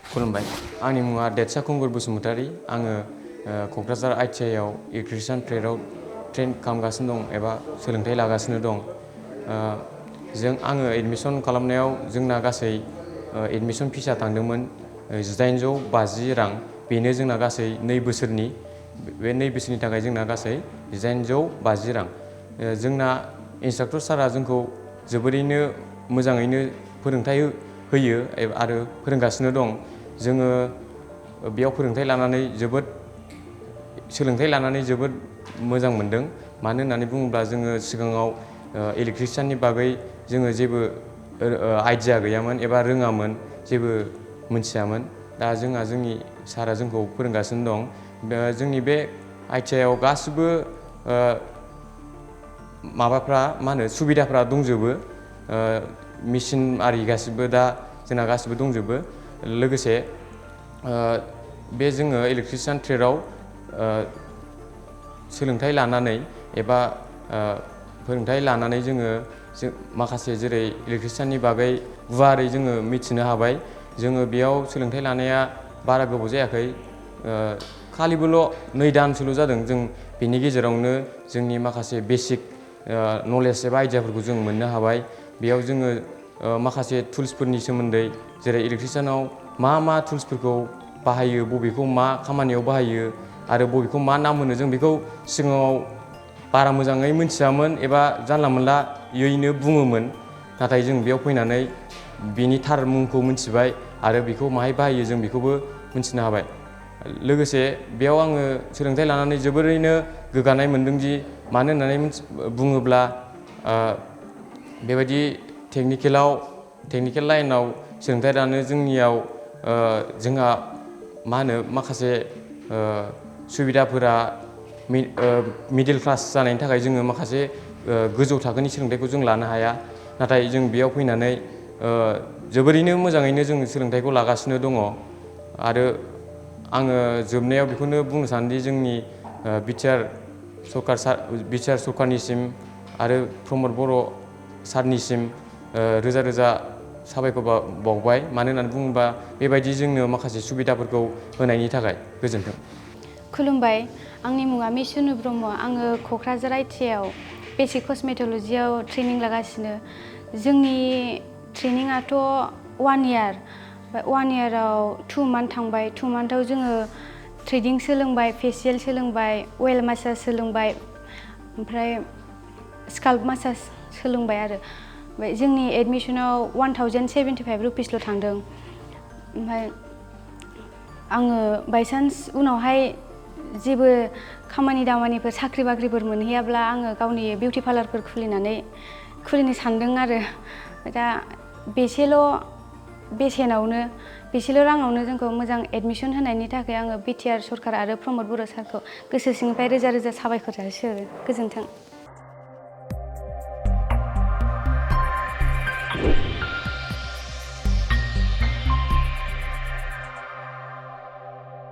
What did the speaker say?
खुलुमबाय आंनि मुङा देतसा खुंगुर बसुमतारी आङो क'क्राझार ITI आव इलेक्ट्रिशियान ट्रेडआव ट्रेन खालामगासिनो दं एबा सोलोंथाइ लागासिनो दं आङो एडमिशन खालामनायाव जोंना गासै एडमिशन फिसा थांदोंमोन 1850 रां बेनो जोंना गासै 2 बोसोरनि बे 2 बोसोरनि थाखाय जोंना गासै 1850 रां जोंना इन्सट्राक्टर सारा जोंखौ जोबोरैनो मोजाङैनो फोरोंथाय होयो आरो फोरोंगासिनो दं जोङो बेयाव सोलोंथाइ लानानै जोबोद मोजां मोनदों मानो होननानै बुङोब्ला जोङो सिगाङाव इलेक्ट्रिशियाननि बागै जोङो जेबो आइडिया गैयामोन एबा रोङामोन जेबो मोनथियामोन दा जोंनि सारा जोंखौ फोरोंगासिनो दं जोंनि बे ITI आव गासिबो सुबिदाफ्रा दंजोबो मेशिन आरि गासिबो दा जोंना गासिबो दंजोबो लोगोसे बे जोङो इलेक्ट्रिशियान ट्रेडआव सोलोंथाइ लानानै एबा फोरोंथाइ लानानै जोङो माखासे जेरै इलेक्ट्रिशियाननि बागै गुवारै जोङो मिथिनो हाबाय जोङो बेयाव सोलोंथाइ लानाया बारा गोबाव जायाखै खालिबोल' 2 दानसोल' जादों जों बेनि गेजेरावनो जोंनि माखासे बेसिक नलेज एबा आइडियाफोरखौ जों मोननो हाबाय बेयाव जोङो माखासे टुल्सफोरनि सोमोन्दै जेरै इलेक्ट्रिशियानाव मा टुल्सफोरखौ बाहायो बबेखौ मा खामानियाव बाहायो आरो बबेखौ मा नाम होनो जों बेखौ सिगाङाव बारा मोजाङै मिथियामोन एबा जानला मोनलायैनो बुङोमोन नाथाय जों बेयाव फैनानै बेनि थार मुंखौ मिथिबाय आरो बेखौ माहाय बाहायो जों बेखौबो मिथिनो हाबाय लोगोसे बेयाव आङो सोलोंथाइ लानानै जोबोरैनो गोग्गानाय मोनदों दि मानो होननानै बुङोब्ला बेबायदि टेकनिकेल लाइनाव सोलोंथाइ लानो जोंनियाव जोंहा माखासे सुबिदाफोरा मिडल क्लास जानायनि थाखाय जोङो माखासे गोजौ थाखोनि सोलोंथाइखौ जों लानो हाया नाथाय जों बेयाव फैनानै जोबोरैनो मोजाङैनो जों सोलोंथाइखौ लागासिनो दङ आरो आङो जोबनायाव बेखौनो बुंनो सानोदि जोंनि बिटिआर सरकारनिसिम आरो प्रमद बर' सारनिसिम रोजा रोजा साबायखर बावबाय मानो होननानै बुङोबा बेबायदि जोंनो माखासे सुबिदाफोरखौ होनायनि थाखाय गोजोन्थों। खुलुमबाय आंनि मुङा मिसुनु ब्रह्म आङो क'क्राझार ITI आव बेसिक कस्मेट'लजियाव ट्रेनिं लागासिनो जोंनि ट्रेनिंआथ' 1 इयार 1 इयाराव 2 मान्थ थांबाय 2 मान्थआव जोङो थ्रेडिं सोलोंबाय फेसियेल सोलोंबाय अइल मासाज सोलोंबाय ओमफ्राय स्काल्प मासाज सोलोंबाय आरो ओमफ्राय जोंनि एडमिसनाव 1075 रुपिसल' थांदों ओमफ्राय आङो बायसान्स उनावहाय जेबो खामानि दामानिफोर साख्रि बाख्रिफोर मोनहैयाब्ला आङो गावनि बिउटि पार्लारफोर खुलिनो सानदों आरो दा बेसेल' राङावनो जोंखौ मोजां एडमिसन होनायनि थाखाय आङो बिटिआर सरकार आरो प्रमद बर' सारखौ गोसो सिंनिफ्राय रोजा रोजा साबायखर जासिहरो गोजोन्थों।